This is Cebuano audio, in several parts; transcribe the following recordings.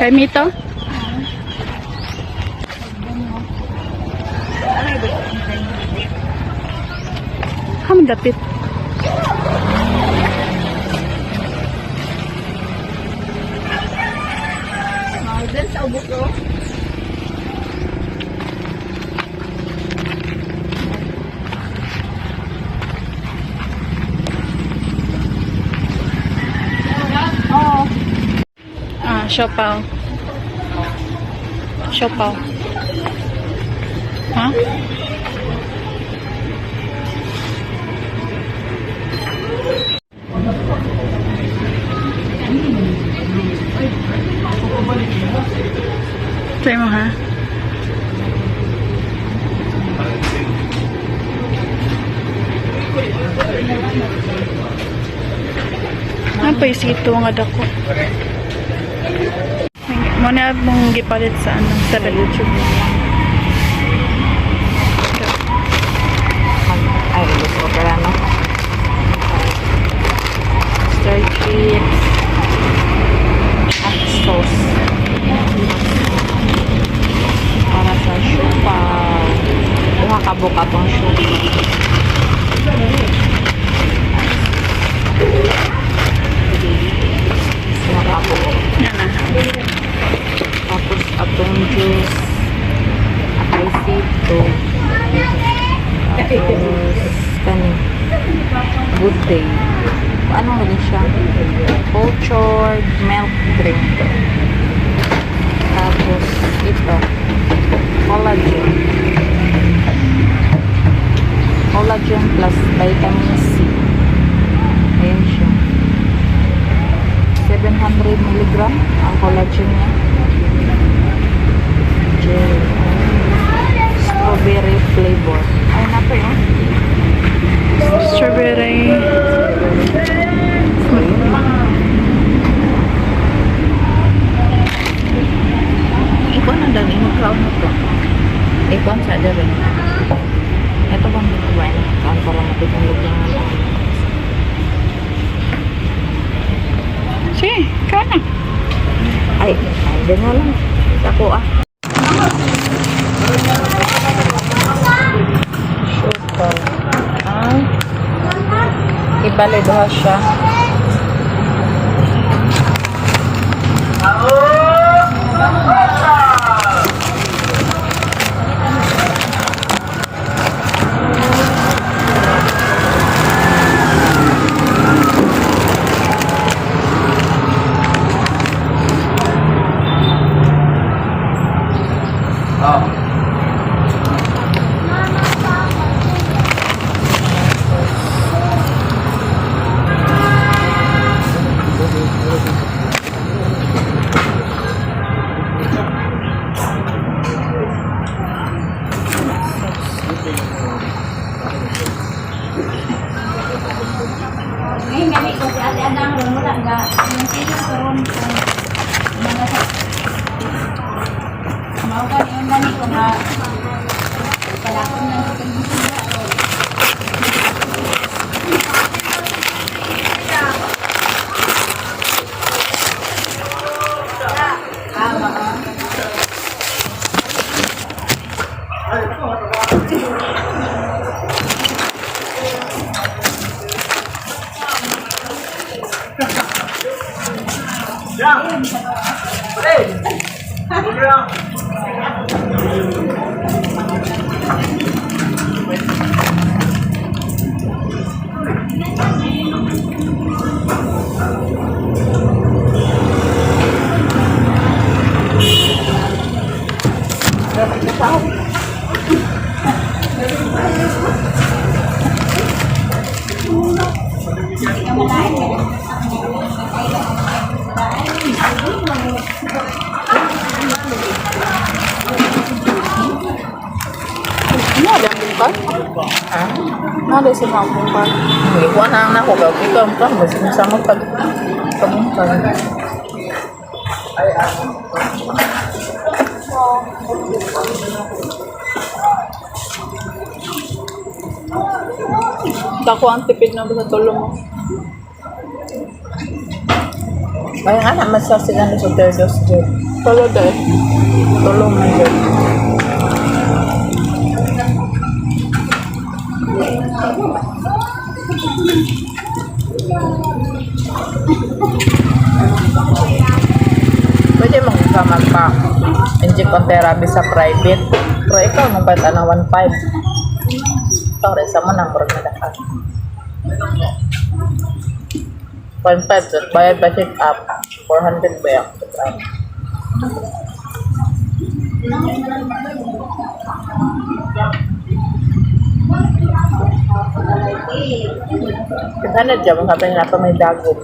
Kay Mito? Ham dapit. Model sa ubos oh. Oo. Ah, siopaw. Siopaw. Ha? Try mo ha? Ano pa isito nga dako? Muna mong gipalit sa ano, sa YouTube. Ay, gusto ko pala, no? Stir chips. At sauce. Para sa siopaw. Duha ka buka tong siopaw. Duha ka buo. Yan na. Tapos atong juice. Atay sito. Tapos kani. Good Day. Ano nga siya? Cultured milk drink. Tapos ito. Collagen. Collagen plus vitamin C. Ayan siya. 700 milligram ang collagen niya. Gel. Strawberry flavor. Ay, nato yun. Strawberry. Ikaw na dami mo crown na to. Ikaw sa dere. Ito bang dito ba? Saan para matutulog yung ano? Sige, ikaw na. Ay, ay, ganyan lang. Sa ako ah. Super. Ah. Ibali duha siya. Ngayon gani ko si Ate Anang ron wala ga yung sila karon kung mga sa mao ka yung gani ko nga palakon lang sa kanyang sila ron. Ano ang bungkal? Ha? Ano sa mga bungkal? Ikuha na lang ako. Ikaw ang plan. Mas sama pag pamungkal. Dako ang tipid na ba sa tulo mo? Ay, nga na, mas sa sila sa third dose jud. Tulo daw. Tulo man jud. Pwede mo ka magpa inject on therapy sa private. Pero ikaw nung bata na 1.5. Sorry, sa mo nang murag na ka. 1.5, so bayad pa check up. 400 ba yung check up? Sana dyan, sabi nila pa may dagom.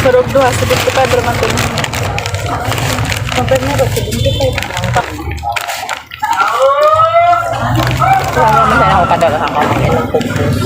Surog duha, 75 raman to. Compare na ba, 75. Wala naman sana ako kadalahan ko ng ilang pupus.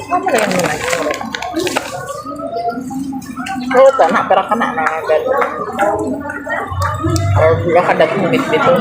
Ano ba yung mga Oo, tama. Pero ka na na gano'n. Or baka dagmit dito.